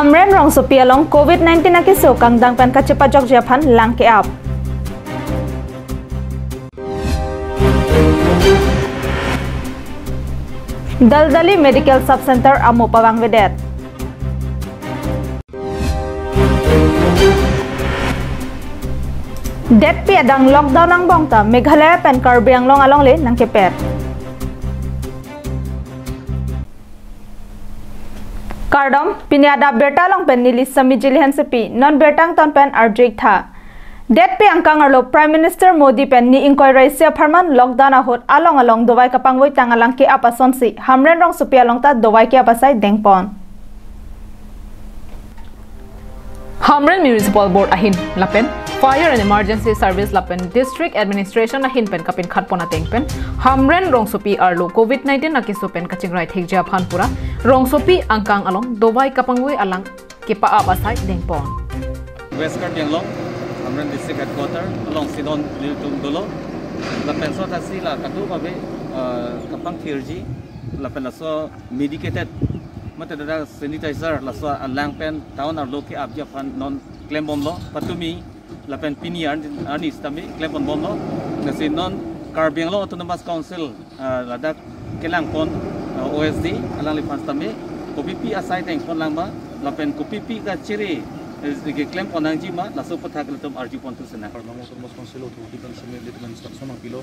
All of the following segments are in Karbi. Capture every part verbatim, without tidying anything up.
Hamren rongsopi along covid nineteen akeso kangdang pen kachepajokji aphan lang ke-ap. Daldali Medical Sub Center amo pavangvedet. Detpi adang lockdown angbong ta Meghalaya pen Karbi Anglong alongle nangkepet. Kardom, pini adap birta along pen neli Sami Jili Hansepi, non birta angton pen arju-ik tha. Detpi angkang arlo Prime Minister Modi pen ni ingkoi ra isi apharman lockdown ahut along along dovai kapangvoi tang alang ke-ap asonsi Hamren rongsopi along ta dovai ke-ap asai dengpon. Hamren Municipal Board ahin lapen Fire and Emergency Service lapen District Administration ahin pen kapinkhatpon ateng pen Hamren rongsopi arlo covid nineteen akeso pen kachingrai thekji aphan pura rongsopi angkang along dovai kapangvoi alang kepa-ap asai dengpon. West Karbi Anglong, Hamren District Headquarter alongsi non nelitum dolo. Lapen so tasi la kadokave, eh, kapangthirji lapen laso medicated mate dak sanitizer laso alang pen town arlo ke-apji aphan non klembomlo. Patumi lapen pini arni, arni sitame klemponbomlo. Lasi non Karbi Anglong Autonomous Council, ah, ladak kelangpon, ah, O S D alangliphan sitame kopipi asai dengpon lang ma lapen kopipi kachere, eh, keklempon nangji ma, laso aputhak ilitum arjupon thu sena. Karbi Anglong Autonomous Council authority pen sitame ilitum instruction nangpilo.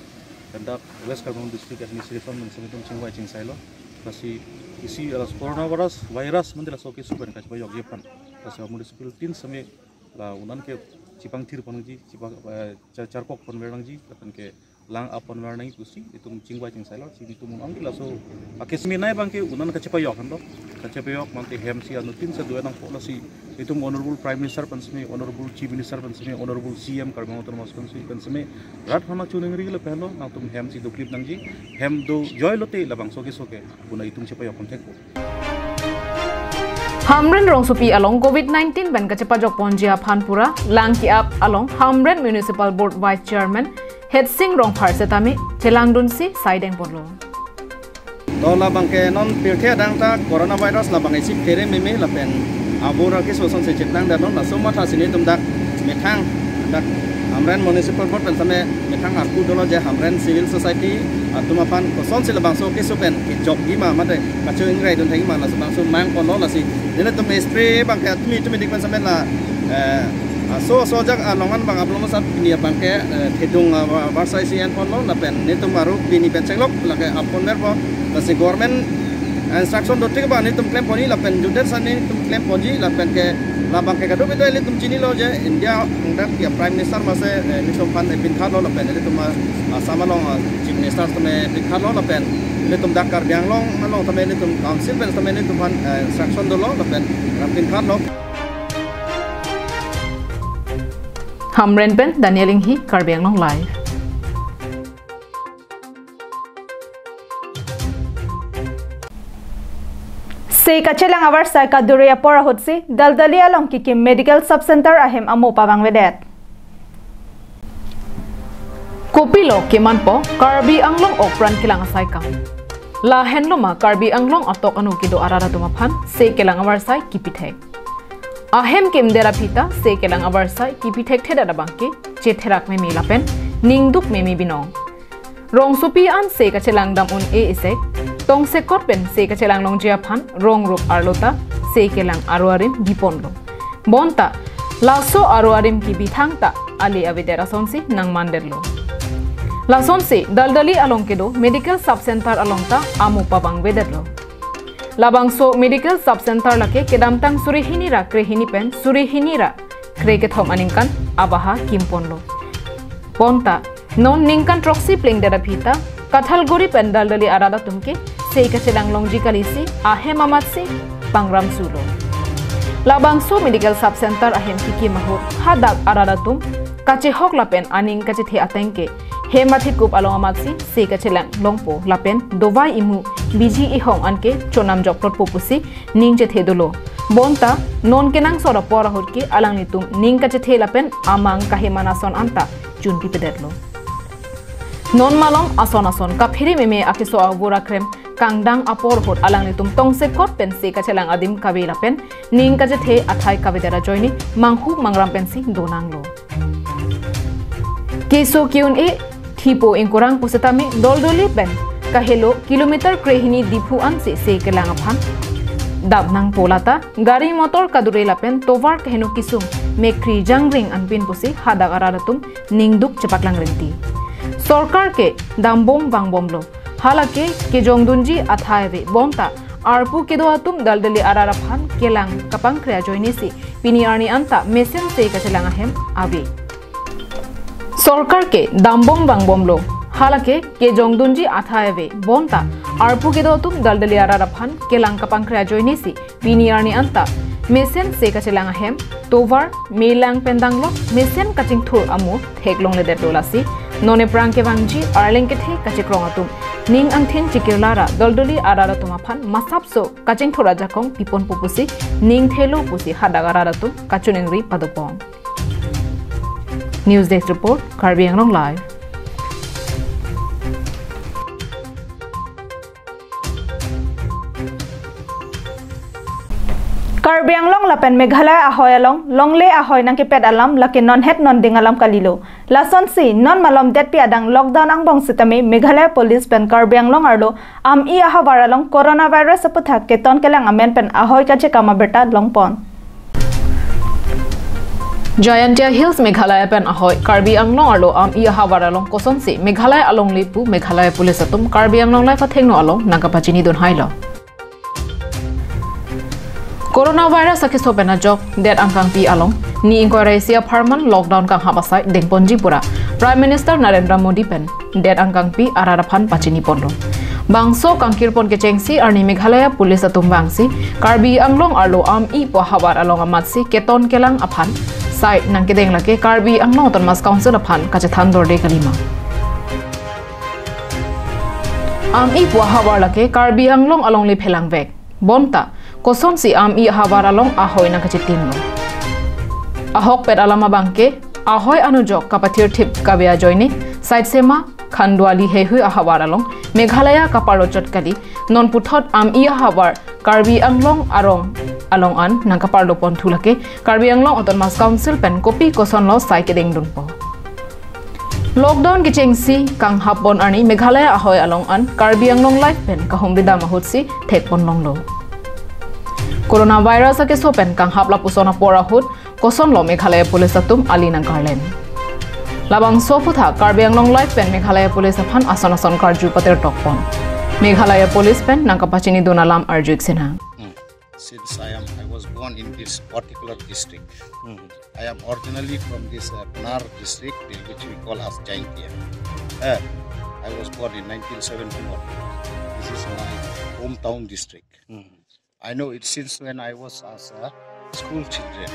Pen dak West Karbi Anglong District Administration pen sitame ilitum chingvai chingsailo. Lasi isi alas coronavirus, virus mate laso keso pen kachepajokji aphan, lasi municipal tin sitame la un-an ke chepangthirpon nangji, chepa, eh, cha-, charkokponver nangji, lapen ke lang-apponver nangji pusi itum chingvai chingsailo. Si itum un-an ke laso akesmi nai abang ke un-an kachepajok hando. Kachepajok mate hem si anuttin si dovai nangpo, lasi itum Honorable Prime Minister pen sitame, Honorable Chief Minister pen sitame, Honorable C M Karbi Anglong Autonomous Council pen sitame rat hama choningri lapen lo nangtum hem si doklip nangji, hem dojoi lote labangso keso ke puna itum chepajokpon thekpo. Hamren rongsopi along covid nineteen pen kachepajokponji aphan pura lang ke-ap along Hamren Municipal Board Vice Chairman Hetsing Rongphar setame chelangdunsi sai dengponlo. To labang ke non pirthe adang ta coronavirus labang isi phere meme lapen abura keso asonsi chetlang dan non laso matha si nelitum dak methang dak Hamren Municipal Board pen sitame methang arpu dolo je Hamren Civil Society atum aphan kosonsi labangso keso pen kejokji ma mate kachingrai dun thekji ma laso bangso mangponlo. Lasi nelitum spray abang ke atumi tumi dik pen sitame la, eh, aso aso ajak along an abang aplo masa pini abang ke, eh, thedung, ah, ba-, barsai si enponlo lapen nelitum aru pini pen chenglok lake apponverpo. Lasi government instruction do tik abang nelitum klemponji lapen juder sani nelitum klemponji lapen ke labang ke kadokave ta nelitum chinilo je India hangdak ke Prime Minister mate, eh, nelitum aphan, eh, pinkhatlo lapen nelitum, ah, Assam along, ah, Chief Minister atum, eh, pinkhatlo lapen nelitum dak Karbi Anglong along tame nelitum council pen tame nelitum aphan, eh, instruction dolo lapen ram pinkhatlo. Hamren pen Daniel Inghi, Karbi Anglong Live. Se kachelang avarsai kaduri apor ahutsi Daldali along Kikim Medical Sub Center ahem amo pavangvedet. Kopilo kemanpo Karbi Anglong okpran kelang asaikam. Lahenlo ma Karbi Anglong atok anu kedo arat atum aphan se kelang avarsai kipithek. Ahem kimder aphi ta se kelang avarsai kipithekthedet abang ke chetherak meme lapen ningduk meme binong. Rongsopi an se kachelang dam un-e isek, tongsekot pen se kachelang longji aphan rong rup arlo ta se kelang aro arim biponlo. Bonta laso aro arim kibithang ta ale avedet asonsi nangmandetlo. Lasonsi Daldali along kedo Medical Sub Center along ta amo pavangvedetlo. Labangso Medical Sub Center lake kedamtang suri hini ra krehini pen suri hini ra krekethom aningkan abaha kimponlo. Bonta non ningkan throksi plengdet aphi ta Kathalguri pen Daldali arat atum ke se kachelang longji kalisi ahem amatsi pangram sulo. Labangso Medical Sub Center ahem Kikim ahut hadak arat atum kachehok lapen aning kachethe ateng ke hem athekup along amatsi se kachelang longpo lapen dovai imu biji ihong anke chonam jokplotpo pusi ning chethe dolo. Bonta non kenangsot apor ahut ke alanglitum ning kachethe lapen amang kahemana ason anta chunpipedetlo. Non malom ason ason kaphere meme akeso avur akrem kangdang apor ahut alanglitum tongsekot pensi kachelang adim kave lapen ning kachethe athai kavedet ajoine manghu mangram pensi donanglo. Keso ke-un-e thipo ingkurang pusitame doldoli pen kahelo kilometer krehini Diphu ansi se kelang aphan damnangpo, lata gari motor kadure lapen tovar kaheno kesung mekri jangring anpin pusi hadak arat atum ningduk chepaklang rinti. Sorkar ke dambom vangbomlo. Halake kejongdunji athai ave, bonta arpu kedo atum daldali arat aphan kelang kapangkre ajoinesi pini arni anta mesen se kachelang ahem ave. Sorkar ke dambom vangbomlo. Halake kejongdunji athai ave, bonta arpu kedo atum daldali arat aphan kelang kapangkre ajoinesi pini arni anta mesen se kachelang ahem, tovar melang pen danglok mesen kachingthur amo theklongledetlo, lasi non ephrang kevangji arleng kethe kachekrong atum ning angthin chikirla ra doldoli arat atum aphan masapso kachingthur ajakong piponpo pusi ning thelo pusi hadak arat atum kachiningri padopon. News Desk Report, Karbi Anglong Live. Karbi Anglong lapen Meghalaya ahoi along longle ahoi nangkepet alam lake nonhet nonding alam kalilo. Lasonsi non malom detpi adang lockdown angbong sitame Meghalaya Police pen Karbi Anglong arlo Am-i ahavar along coronavirus aputhak keton kelang amen pen ahoi kachekam abirta longpon. Jaintia Hills Meghalaya pen ahoi Karbi Anglong arlo Am-i ahavar along kosonsi Meghalaya alongle pu Meghalaya Police atum Karbi Anglong Live athengno along nangkapachinidun hailo. Coronavirus akeso pen ajok det angkangpi along ni ingkoi ra isi apharman lockdown kanghap asai dengponji pura Prime Minister Narendra Modi pen det angkangpi arat aphan pachiniponlo. Bangso kangkirpon kechengsi arni Meghalaya Police atum vangsi Karbi Anglong arlo Am-i pu ahavar along amatsi keton kelang aphan sai nangkedeng lake Karbi Anglong Autonomous Council aphan kachethan dorde kalima. Am-i pu ahavar lake Karbi Anglong alongle phelangvek. Bonta kosonsi Am-i ahavar along ahoi nangkachitimlo. Ahokpet alam abangke ahoi anujok kapathirthip kave ajoine Saitsema, Khanduali heihui ahavar along Meghalaya kaparlochot kali, non puthot Am-i ahavar Karbi Anglong arong along an nangkaparloponthu lake Karbi Anglong Autonomous Council pen kopi kosonlo sai kedengdunpo. Lockdown kechengsi kanghap pon arni Meghalaya ahoi along an Karbi Anglong Live pen kahumridam ahutsi thekpon longlo. Coronavirus akeso pen kanghap lapuson apor ahut kosonlo Meghalaya Police atum ali nangkarlen. Labangso aputhak Karbi Anglong Live pen Meghalaya Police aphan ason ason karju patertokpon. Meghalaya Police pen nangkapachinidun alam arju-ik sinha. Since I am, I was born in this particular district. I am originally from this, uh, Kunar district, which we call as Jaintia. Uh, I was born in nineteen seventy-one. This is my hometown district. I know it since when I was as a school children.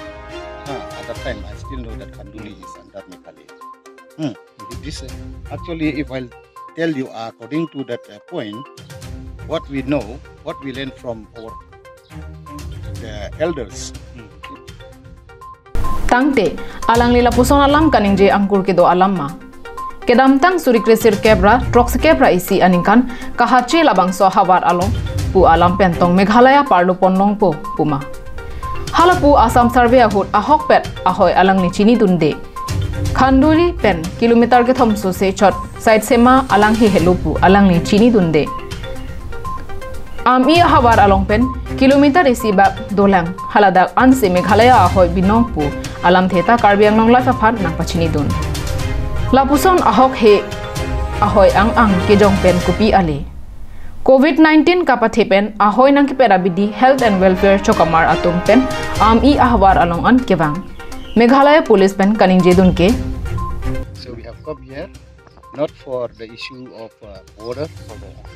Uh, at that time, I still know that Khanduli is under Meghalaya. Hmm. This, uh, actually, if I'll tell you, uh, according to that, uh, point, what we know, what we learn from our, uh, elders. Tangte, alangli lapuson alam kaningje angkur kedo alam ma? Kedamtang suri kre sirkep ra throksi kep ra isi aningkan kahache labangso ahavar along pu alam pen tong Meghalaya parlopon longpo puma? Halapu Assam Survey ahut ahokpet ahoi alangli chinidunde. Khanduli pen kilometer kethom sose chot Saitsema alanghe helo pu alangli chinidunde. Am-i ahavar along pen kilometer isi bak dolang, haladak ansi Meghalaya ahoi binong pu alamthe ta Karbi Anglong Live aphan nangpachinidun. Lapuson ahokhe ahoi ang-ang kejong pen kopi ale? Covid nineteen kapathe pen ahoi nangkepet abidi Health and Welfare chokamar atum pen Am-i ahavar along an kevang. Meghalaya Police pen kaningjedun ke. So we have come here not for the issue of, uh, border,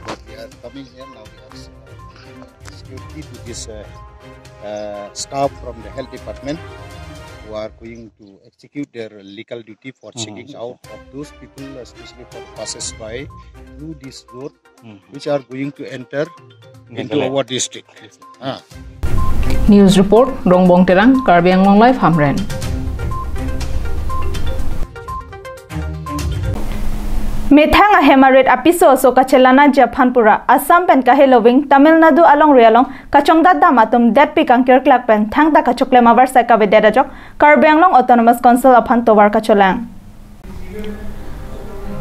but we are coming here now. We have, uh, security to this, uh, uh, staff from the health department who are going to execute their legal duty for checking out of those people, especially for passers by through this road, which are going to enter into Meghalaya. Our district. Ah. News report, Rongbong Terang, Karbi Anglong Live, Hamren. Methang ahem arit apiso aso kachelang-ji aphan pura Assam pen kahelo ving Tamil Nadu alongri along kachongdat dam atum detpi kangkirklak pen thangta kachoklem avarsai kavedet ajok Karbi Anglong Autonomous Council aphan tovar kacholang.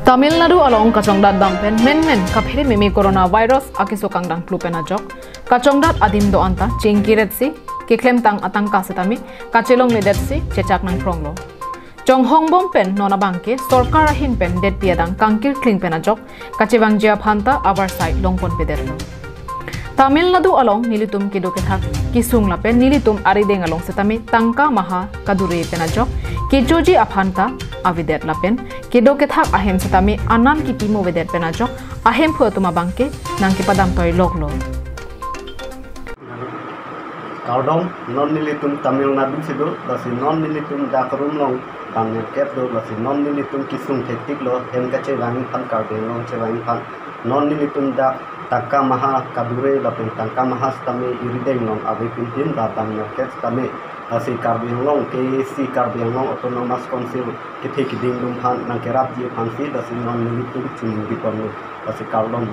Tamil Nadu along kachongdat dam pen menmen kaphere meme coronavirus akeso kangdang plu pen ajok kachongdat adim do-an ta chingkiretsi keklemtang atangka setame kachelongledetsi chechak nangphronglo. Chonghongbom pen non abangke sorkar ahin pen detpi adang kangkirkling pen ajok kachevangji aphan ta avarsai longponpedetlo. Tamil Nadu along nelitum kedo kethak kesung lapen nelitum arideng along setame tangka maha kadure pen ajok kechoji aphan ta avedet lapen kedo kethak ahem setame anam kipimovedet pen ajok ahemphu atum abangke nangkepadam toiloklo. Kardom, non nelitum Tamil Nadu si do, lasi non nelitum dak room along bang nerkep do, lasi non nelitum kesung thektiklo, hem kachevang aphan, Karbi Anglong chevang aphan. Non nelitum dak tangka maha kadure lapen tangka maha setame irideng along avepinpin ba bang nerkep setame. Lasi Karbi Anglong, K A A C Karbi Anglong Autonomous Council kethe keding atum aphan nangkerapji aphansi lasi non nelitum chuningri ponlo, lasi kardom.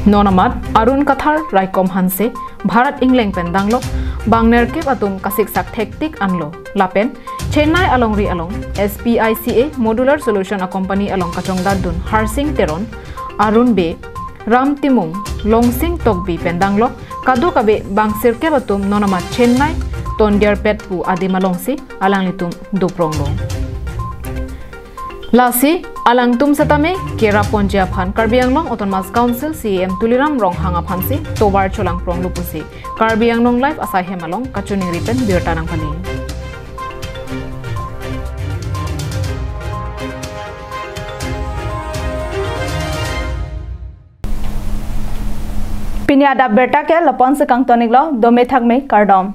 Non amat Arun Kathar, Raikom Hanse, Bharat Engleng pen danglok bang nerkep atum kasiksak thektik anlo lapen Chennai alongri along S P I C A Modular Solution a company along kachongdatdun Harsing Teron, Arun Bey, Ram Timung, Longsing Tokbi pen danglok kadokave bang sirkep atum non amat Chennai tondiarpet pu adim alongsi alanglitum dopronglo. Lasi alangtum setame kerapponji aphan Karbi Anglong Autonomous Council C E M Tuliram Ronghang aphansi tovar cholangpronglo pusi Karbi Anglong Live asai hem along kachiningri pen birta nangpali. Pini adap birta ke lapu-ansi kangtoniklo, dome thakme, kardom.